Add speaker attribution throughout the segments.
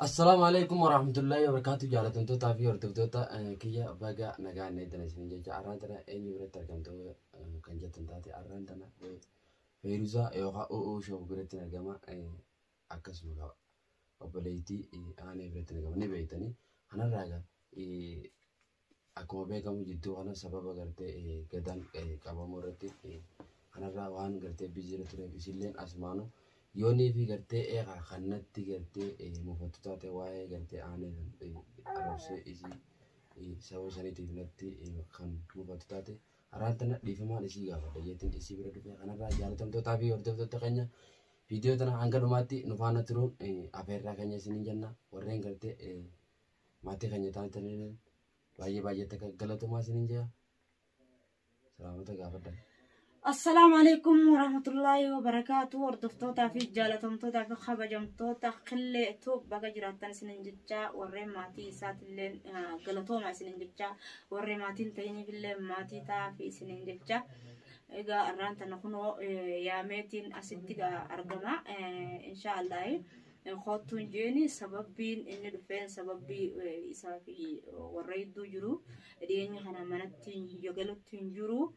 Speaker 1: Assalaamu alaikum warahmatullahi wabarakatuh. Jaalatamtootaa fi hordoftoota kiyya, baga nagaan eegdan isin jecha. Arraan tana eenyu biratti argamtu kan jettan taate, arraan tana Feeruzaa yookaan O'oo Show biratti argama. Akkasuma qaba obboleettii aanee biratti argama, ni beektanii. Kanarraa egaa akkuma beekamu jidduu kana sababa gartee gadaan qabamuu irratti kanarraa waan gartee biziirra tureef, isilleen asumaanu yoonii fi gartee eegaa kannatti gartee mufattu taate, waa'ee gartee aanee arrabsee isii sababa saniitiif natti kan mufattu taate, haraan tana dhiifamaan isii gaafadha jeetiin isii bira dhufe. Kanarraa jaalatamtootaa fi hordoftoota keenya, viidiyoo tana hanga dhumaatti nu faana turuun afeerraa keenya isiniin jenna. Warreen gartee maatii keenya taatanii baay'ee baay'ee takka galatomaa isiniin jira. Salaamata gaafadha.
Speaker 2: Assalaamu alaikum warahmatullaahi wabarakaatu. Hordoftootaa fi jaalatamtootaa fi kabajamtoota Qillee Tube, baga jiraattan isinin jecha. Warreen maatii isaatillee galatooma isinin jecha, warreen maatiin ta'iniifillee maatii ta'aa fi isinin jecha. Egaa arraan tana kunoo yaameetiin asitti argama. Insha Allaahi koottuun jeeni. Sababbiin inni dhufeen sababbii isaa fi warra hedduu jiru dhiyeenya kana manatti galutti hin jiru.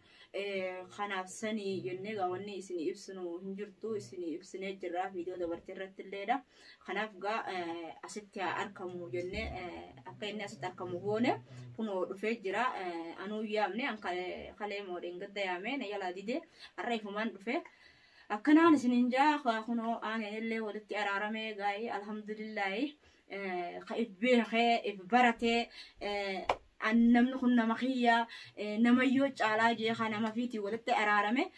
Speaker 2: Kanaaf sanii jennee gaa wanni isin ibsinu hin jirtu, isin ibsinee jirra viidiyoo dabartee irratti illeedha. Kanaaf gaa asitti haa argamu jennee akka inni asitti argamu goone. Kunoo dhufee jira. Anuu yaamne, kalee moodheen gadda yaame na jalaa dide, har'a ifumaan dhufe. Akkanaan isinin jaa, kunoo aaneen illee walitti araaramee gaa'ee, alhamdulillaahi. Ka if beekee if baratee, namni kun nama kiyya namayyoo caalaa jee ka nama fiitii walitti araarame,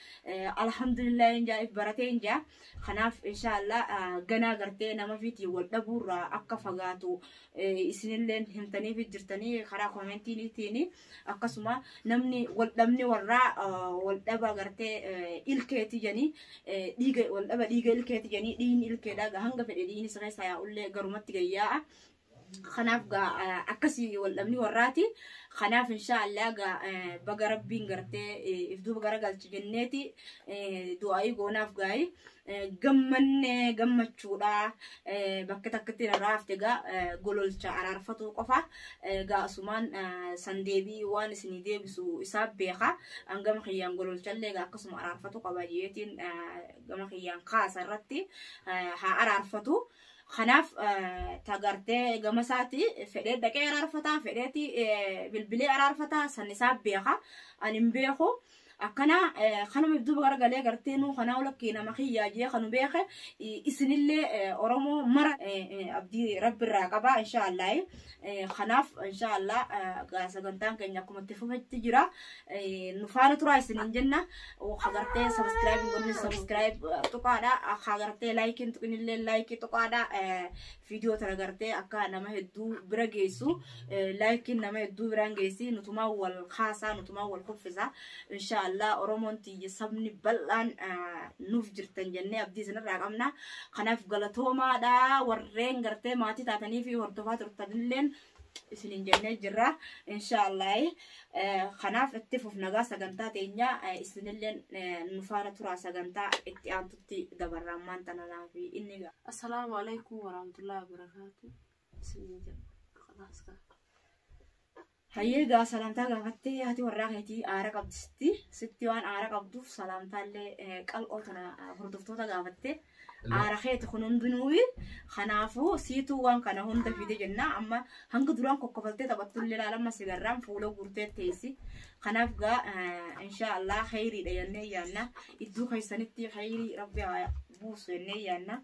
Speaker 2: alhamdulillah jaa, if baratee jaa. Kanaaf inshaallah ganaa gartee nama fiitii wal dhabuurraa akka fagaatu isinillee himtaniif jirtanii karaa koomentiiniitiin. Akkasuma namni wal dhabni warraa wal dhaba gartee ilkeeti janii, dhiiga wal dhaba dhiiga ilkeeti janii, dhiigni ilkeedha hanga fedhe dhiigni isa keessaa yaa'ullee garumatti gayyaa'a. Kanaaf gaa akkasii wal dhabni warraati. Kanaaf inshaallah gaa baga Rabbiin gartee if duuba garagalchi jenneeti du'aayii goonaaf. Gaa'ii gammannee gammachuudha. Bakka takkatti raafte gaa gololcha araarfatuu qofa. Gaa asumaan san deebii waan isinii deebisu isaa beeka. Gama kiyyaan gololchallee gaa akkasuma araarfatu qaba jeetiin gama kiyyaan kaasa irratti haa araarfatu. Kanaaf tagartee gama isaati fedhee dhaqee araarfataa, fedheeti bilbilee araarfataa, san isaa beeka, ani hin beeku. Akkana kanuma duuba garagalee gartee nuu kanaa lakkii nama kiyyaa jee kanu beeke. Isinillee Oromoo mara abdii Rabbi irraa qaba inshaallah. Kanaaf inshaallah sagantaan keenya akkuma itti fufetti jira. Nu faana turaa isinin jenna. Hagartee subscribe godhni, subscribe tuqaadha. Hagartee likeiin tuqinillee like tuqaadha. Viidiyoo tana gartee akka nama hedduu bira geessu likeiin nama hedduu biraan geessi. Nutumaa wal kaasaa, nutumaa wal kuffisa. Inshaallah Oromoon tiyya, sabni bal'aan nuuf jirtan jennee abdii isinirraa qabna. Kanaaf galatoomaadha, warreen gartee maatii taatanii fi hordofaa turtanilleen isinin jennee jirra inshaallah. Kanaaf itti fufnagaa sagantaa teenya. Isinilleen nu faana turaa, sagantaa itti aantutti dabarra ammaan tananaa fi inni gaa.
Speaker 3: Assalaamu alaikum warahmatullahi wabarakatuh. Isinin jedha. Khalaas kaa.
Speaker 2: Hayyee gaa salaamtaa gaafattee, haati warraa keetii aara qabdi sitti. Sitti waan aara qabduuf salaamtaallee qal'oo tana hordoftoota gaafattee, aara keeti kun hundinuu. Kanaafuu siituu waan kana hunda fide jenna. Amma hanga duraan kokkofaltee taphattullee ilaalamma sigarraan fuula guurtee teessi. Kanaaf gaa insha Allah khayriidha jennee yaanna. Iddoo keessanitti khayrii Rabbi haa buusu jennee yaanna.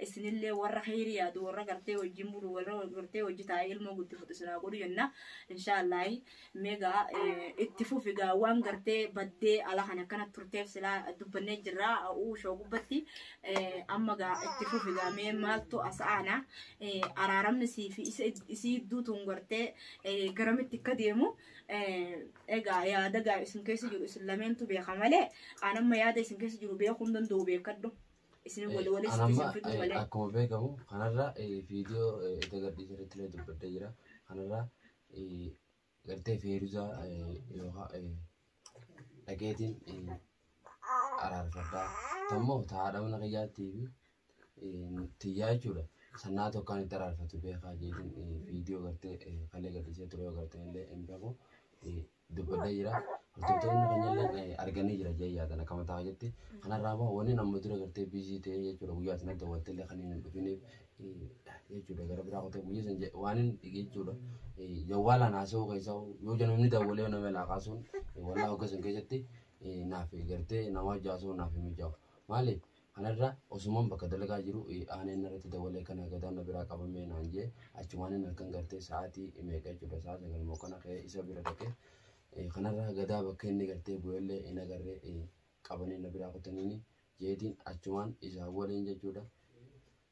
Speaker 2: Isinillee warra khayrii yaadu, warra gartee wajjin bulu, warra gartee hojii taa'ee ilmoo guddifatu isin haa godhu jenna inshaallah. Meegaa itti fufi gaa, waan gartee baddee ala kana akkana turteef silaa dubbannee jirra uushoo gubbatti. Amma gaa itti fufi gaa, mee maaltu as aana, araaramni sii fi isii idduu tun gartee garamitti akka deemu? Egaa yaada gaa isin keessa jiru isin lameentu beeka malee an amma yaada isin keessa jiru beekuu hin danda'u, beekadhu. Isin wal walis isin fiduu malee.
Speaker 1: Akkuma beekamu kanarra viidiyoo itti gadhiise irratti illee dubbadhee jira. Kanarra gartee Feeruzaa yookaan dhageetiin araarfadhaa. Tammoo haadha mana kiyyaattii fi tiyyaa jechuudha. Sannaa tokkaan itti araarfatu beekaa jeetiin viidiyoo gartee kalee gadhiisee ture yoo gartee illee hin beeku dubbadhee jira. Hordoftoonni keenya illee arganii jira jee yaadan akka mataa jetti. Kanarraa immoo wanni amma dura gartee biizii ta'ee jechuudha guyyaa sanatti dawwatte illee kan hin dhufiniif jechuudha gara biraa qotee guyyaa san waan hin jechuudha. Yawwaalaan haasa'uu keessaa yoo namni dawwalee nama laaqaasuun wallaa hogga san keessatti naaf gartee nama haasa'uu naaf hin mijaa'u. Maaliif kanarra osumaan bakka dalagaa jiru aaneen irratti dawwalee kana gadaan na biraa qabamee naan jee achumaan inni halkan gartee sa'aatii meeqa jechuudha sa'a 9 moo kana ka'ee isa bira dhaqee kanarra gadaa bakka inni gartee bu'ellee hin agarree qabanii na biraa kutaniini jeetiin achumaan isaa waliin jechuudha.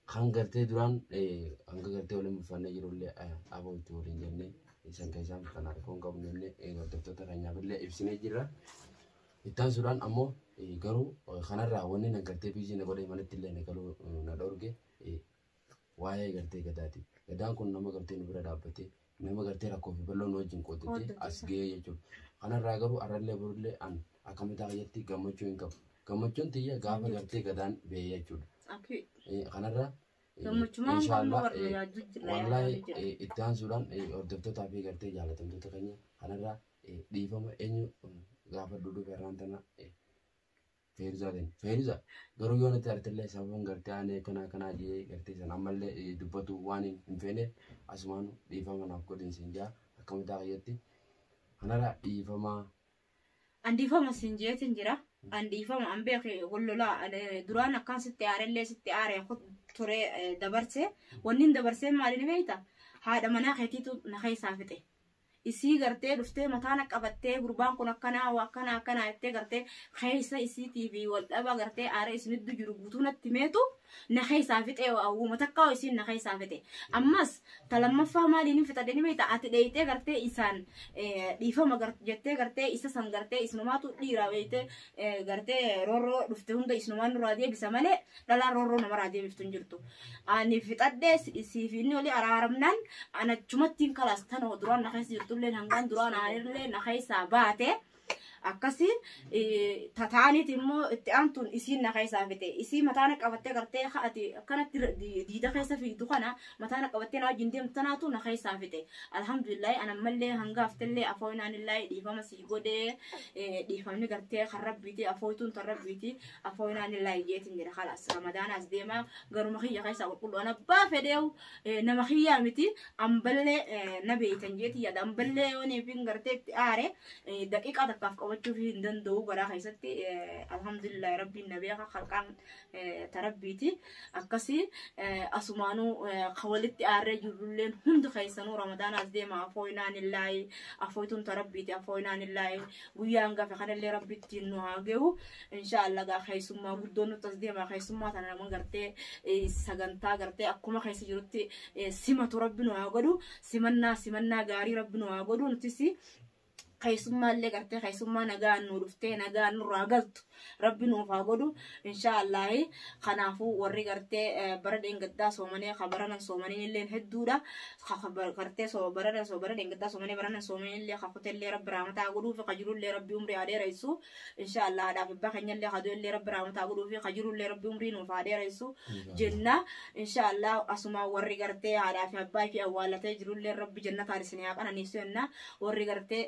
Speaker 1: Kan gartee duraan hanga gartee waliin buufannee jirullee aboo itti waliin jennee isan keessaan kan harkoon hin qabnu jennee hordoftoota keenyaaf illee ibsinee jirra. Ittaan sudhaan ammoo garuu kanarraa wanni na gartee biizii na godhee manatti illee na galuu na dhorge waa'ee gartee gadaati. Gadaan kun nama gartee nu bira dhaabbatee nama gartee rakkoo fi bal'oo nu wajjin qooddatee as ga'ee jechuudha. Kanarraa garuu arrallee borullee an akka mataa kiyyatti gammachuu hin qabu. Gammachuun tiyya gaafa gartee gadaan ba'ee jechuudha. Kanarraa
Speaker 2: Gammachumaan qabnu warra yaaddu jira.
Speaker 1: Wallaahi itti aansuudhaan hordoftootaa fi gartee jaalatamtoota keenya kanarraa dhiifama eenyu gaafa dhufe irraan tana Feeruzaa ta'e. Feeruza garuu yoo natti artillee sababan gartee aanee kanaa kanaa jee gartee san ammallee dubbatu waan hin feene asumaan dhiifama naaf godhin siin jaa akka mataa kiyyatti kanarraa dhiifamaa.
Speaker 2: An dhiifama siin jeetiin jira. An dhiifama an beeke wallolaa duraan akkaan sitti aarellee sitti aare ture dabarse. Wanni hin dabarsee maali ni beekta? Haadha manaa keetiitu na keessaa fixe. Isii gartee dhuftee mataa na qabattee gurbaan kun akkanaa akkanaa akkanaa jettee gartee keessa isiitii fi wal dhaba gartee aara isiniddu jiru guutuu natti meetu na keessaa fixe uuma takkaa isiin na keessaa fixe. Ammas talammaffaa maaliin hin fixadhe ni beekta ati dheeyitee gartee isaan dhiifama jettee gartee isa san gartee isinumaatu dhiira beeytee gartee roorroo dhufte hunda isinumaan nurraa deebisa malee dhalaan roorroo namarraa deebiftu hin jirtu. Ani fixadhee siif inni olii araaramnaan ana achumattiin kalaas tanoo duraan na keessa jirtullee hangaan duraan aanillee na keessaa baate akkasi tataaniit immoo itti aantuun isiin na keessaa fite isii mataana qabattee gartee ati akkanatti diida keessa fiigdu kana mataana qabattee na wajjin deemtu tanaatu na keessaa fite. Alhamdulillahi ana ammallee hanga haftellee afooyinaanillaahi dhiifama sii godhee dhiifamni gartee kan rabbiiti afooytuun tan rabbiiti afooyinaanillaahi jeetiin jira kalaas ramadaanaas deema garuma kiyya keessaa qulqulluu ana abbaa fedheewu nama kiyyaa miti amballee na beeytan jeeti yaada amballee yooniifin gartee itti aare daqiiqaa takkaaf qabachuuf hin danda'u garaa keessatti alhamdulillah rabbiin na beeka kalqaan tarabbiiti akkasii asumaanuu ka walitti aarree jirrulleen hundi keessanuu ramadaanaas deema afooyinaanillaahi afooytuun tarabbiiti afooyinaanillaahi guyyaan gafe kanallee rabbittiin nu haa gahu inshaallah gaa keessummaa guddoon nutti as deema keessummaa tana nama gartee sagantaa gartee akkuma keessa jirutti simatu rabbi nu haa godhu simannaa simannaa gaarii rabbi nu haa godhu nutis keessummaallee gartee keessummaa nagaan nu dhuftee nagaan nurraa galtu rabbi nuuf haa godhu inshaallahi. Kanaafuu warri gartee bara dheengaddaa soomanii ka baranan soomanii illee hedduudha gartee baranan bara dheengaddaa soomanii baranan soomanii illee ka kutellee rabbi raamataa godhuu fi ka jirullee rabbi umrii haa dheeressu inshaallah haadhaaf abbaa keenyallee ka du'ellee rabbi raamataa godhuu fi ka jirullee rabbi umrii nuuf haa dheeressu jenna inshaallah. Asuma warri gartee haadhaa fi abbaa fi awwaalatee jirullee rabbi jannataan isin haa qananiisu jenna warri gartee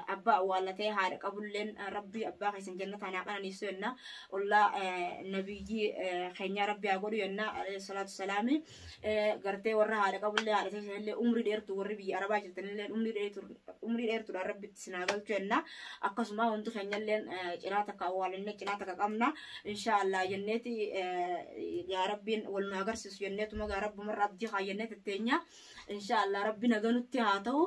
Speaker 2: abbaa awwaalatee haadha qabulleen rabbi abbaa keessan jannataan haa qananiisu jenna ollaa nabiyyi keenyaa rabbi haa godhu jenna alayhi salaatu salaami gartee warra haadha qabullee haadha keessanillee umrii dheertu warri biyya arabaa jirtanillee umrii dheertuudhaan rabbitti isin haa galchu jenna akkasuma hundi keenyallee cinaa takka awwaalannee cinaa takka qabna inshaallah jenneeti gaa rabbiin wal nu agarsiisu jenneetuma gaa rabbumarra abdii kaayannee tetteenya inshaallah rabbi naganutti haa ta'u.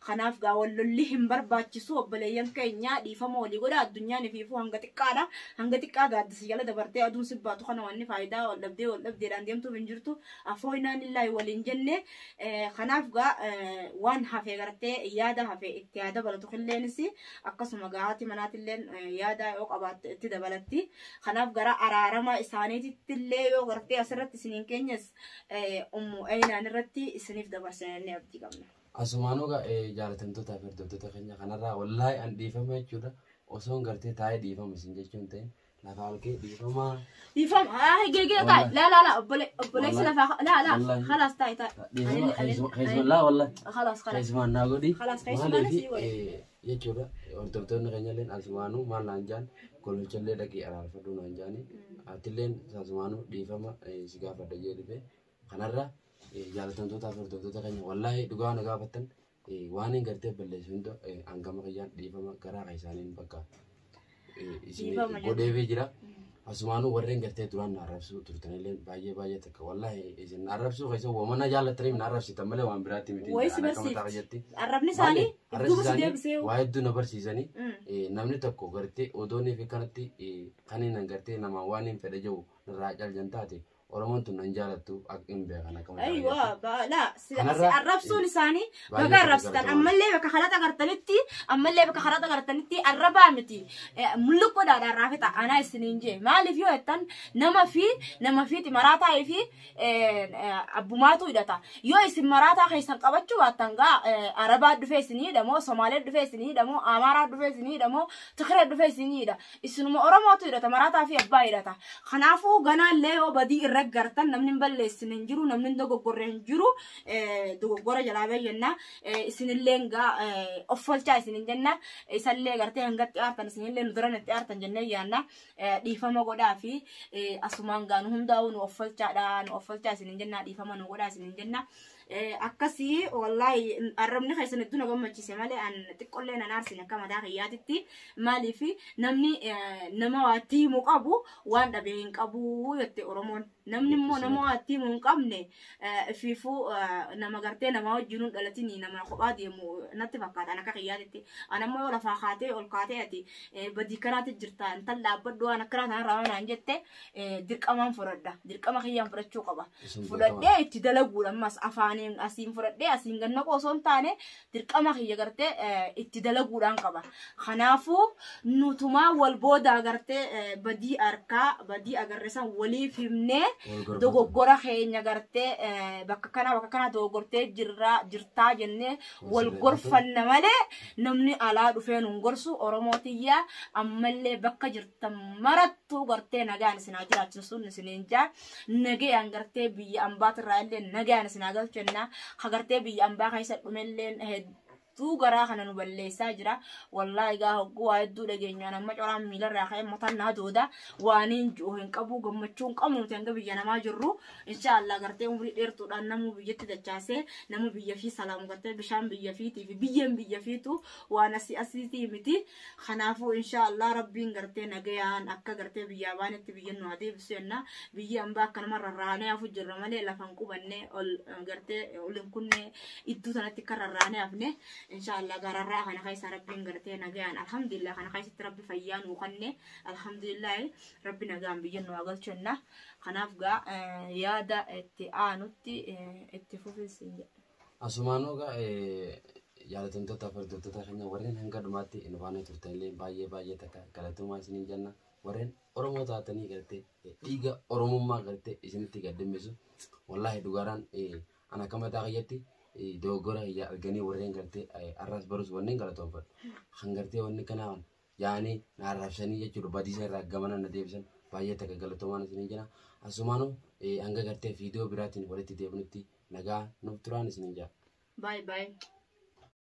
Speaker 2: Kanaaf gaa wal lolli hin barbaachisu obboleeyyan keenya dhiifama walii godha addunyaan ifiifuu hanga xiqqaadha hanga xiqqaa gaaddisa jala dabartee aduun si baatu kana wanni faayidaa wal dhabdee wal dhabdeedhaan deemtuuf hin jirtu afooyinaan illaahi waliin jenne. Kanaaf gaa waan hafe gartee yaada hafe itti haa dabalatu qilleenis akkasuma gaa haati manaatilleen yaada yoo qabaatte itti dabalatti. Kanaaf gara araarama isaaniititti illee yoo gartee asirratti isiniin keenyas ummu Aynaan irratti isiniif dabarsinanii abdii qabna.
Speaker 1: Asumaanuu jaalatamtoota fi hordoftoota keenya kanarraa wallaahi an dhiifama jechuudha. Osoon gartee taa'ee dhiifama isin jechuun ta'in Lafaa ol ka'ee dhiifamaa.
Speaker 2: Dhiifama geegee taa'e laa laa laa obboleessi lafaa laa laa khalaas taa'e taa'e.
Speaker 1: Dhiifama keessumaa laa wallaahi.
Speaker 2: Khalaas khalaas.
Speaker 1: Keessumaan naa godhi.
Speaker 2: Khalaas keessumaan
Speaker 1: Maaliif
Speaker 2: sii godhi.
Speaker 1: jechuudha hordoftoonni keenya illee asumaanuu maal naan jaan gololchallee dhaqii araarfadhu naan jaani atilleen asumaanuu dhiifama si gaafadha jee dhufe kanarra jaalatamtootaa fi hordoftoota keenya wallaahi dhugaa na gaafattan waan hin gartee balleessu hunda hangama kiyyaan dhiifama garaa isaaniin bakka isin
Speaker 2: Dhiifama jedhu.
Speaker 1: godheefii jira. Asumaanuu warreen gartee duraan na arrabsuu turtanillee baay'ee baay'ee takka wallaahi isin arrabsuu keessa wamana jaallattaniif na arrabsitan malee waan biraatti miti.
Speaker 2: Wayii si
Speaker 1: Ana akka mataa
Speaker 2: barsiifti.
Speaker 1: kiyyatti.
Speaker 2: Arrabni isaanii
Speaker 1: Maali?
Speaker 2: duuba si
Speaker 1: Arrabsi
Speaker 2: deebisee.
Speaker 1: isaanii waa hedduu na barsiisanii namni tokko gartee odoonii fi kanatti kan hin gartee nama waan hin fedhe jiru irraa caljan taate Oromoon tun nan jaalattu akka hin beekan akka mataa
Speaker 2: Aywa
Speaker 1: kiyyaatti.
Speaker 2: laa si
Speaker 1: Kanarra
Speaker 2: arrabsuun isaanii
Speaker 1: baay'ee
Speaker 2: baga
Speaker 1: tokko
Speaker 2: arrabsitan
Speaker 1: galatoomaa.
Speaker 2: ammallee bakka karaa agartanitti ammallee bakka karaa agartanitti arrabaa miti mulluqqoodhaan arraafeta anaa isiniin jee maaliif yoo jettan nama fi nama fiiti maraataa fi abbumaatu hidhata yoo isin maraataa keessan qabachuu baattan gaa arabaa dhufee isinii hidhamoo somaalee dhufee isinii hidhamoo amaaraa dhufee isinii hidhamoo tikiree dhufee isinii hidha isinuma oromootu hidhata maraataa fi abbaa hidhata kanaafuu ganaallee yoo badii irra gartan namni hin balleessine hin jiru namni hin dogoggorre hin jiru dogoggora jalaa bayyannaa isinillee gaa offolchaa isinin jenna isallee gartee hangatti aartan isinillee nu duran itti aartan jennee yaanna dhiifama godhaa fi asumaan gaa nu hundaa'u nu offolchaadha nu offolchaa isinin jenna dhiifama nu godhaa isinin jenna. Akkasii wallaahi arrabni keessan hedduu na gammachiise malee an xiqqollee nan aarsine akka mataa kiyyaatitti maaliif namni nama waatti himu qabu waan dhabee hin qabu jette Oromoon. Namni immoo nama waatti himu hin qabne ifiifuu nama gartee nama wajjin hin dhalatin nama kophaa deemu natti fakkaata an akka kiyyaatitti. An ammoo yoo lafaa kaatee ol kaatee ati badii kanaatti jirta intal dhaabbadhu waan akkanaa tanarraa naan jette dirqamaan fudhadha. Dirqama kiyyaan fudhachuu qaba.
Speaker 1: Isin
Speaker 2: Fudhadhee itti dalaguudha ammas afaaniin asiin fudhadhee asiin ganna osoo hin taane dirqama kiyya gartee itti dalaguudhaan qaba. Kanaafuu nutumaa wal boodaa gartee badii harkaa badii agarre san waliif himnee
Speaker 1: Wal gorfatu.
Speaker 2: Dogoggora keenya gartee bakka kana bakka kana dogoggortee jirraa jirtaa jennee wal
Speaker 1: sirreeffatu.
Speaker 2: Gorfanna malee namni alaa dhufee nun gorsu Oromootiyyaa ammallee bakka jirtan marattuu gartee nagaan isin haa jiraachisuun isiniin jaa nagayaan gartee biyya ambaatirraa illee nagaan isin haa galchenna ha gartee biyya ambaa keessa dhumellee hedduu garaa kana nu balleessaa jira wallaahi gaa hogguu waa hedduu dhageenyaan amma coraan miilarraa ka'ee mataan naa dooda waaniin ji'u hin qabu gammachuu hin qabnu nuti hanga biyya namaa jirru inshaallah gartee umrii dheertuudhaan namuu biyyatti dachaasee nama biyya fi salaamu gartee bishaan biyya fiitii fi biyyeen biyya fiitu waan asii asiitii miti kanaafuu inshaallah rabbiin gartee nagayaan akka gartee biyyaa baanetti biyya nu adeemsisu jenna biyyi ambaa akkanuma rarraanee hafu jirra malee lafan qubanne ol gartee ol hin kunne iddoo sanatti akka rarraanee hafne inshaallah gararraa kana keessa rabbiin gartee nagayaan alhamdulillah kana keessatti rabbi fayyaa nuu kenne alhamdulillah rabbi nagaan biyya nu haa galchu jenna kanaaf gaa yaada itti aanutti itti fufiinsi jedha.
Speaker 1: Asumaanuu egaa jaalatamtoota fi hordoftoota keenya warreen hanga dhumaatti nu faana turtanillee baay'ee baay'ee takka galatoomaa isiniin jenna. Warreen Oromoo taatanii gartee dhiiga Oromummaa gartee isinitti gaddimmisu wallaahi dhugaadhaan ana akka mataa kiyyatti dogoggora kiyya arganii warreen gartee arras barus wanneen galatoonfadhu. Kan gartee wanni kanaa yaa'anii na arrabsanii jechuudha badiisa irraa gamana na deebisan baay'ee takka galatoomaan isiniin jenna. Asumaanuu hanga gartee viidiyoo biraatiin walitti deebinutti nagaa nuuf turaan isiniin jenna.
Speaker 2: Bye bye.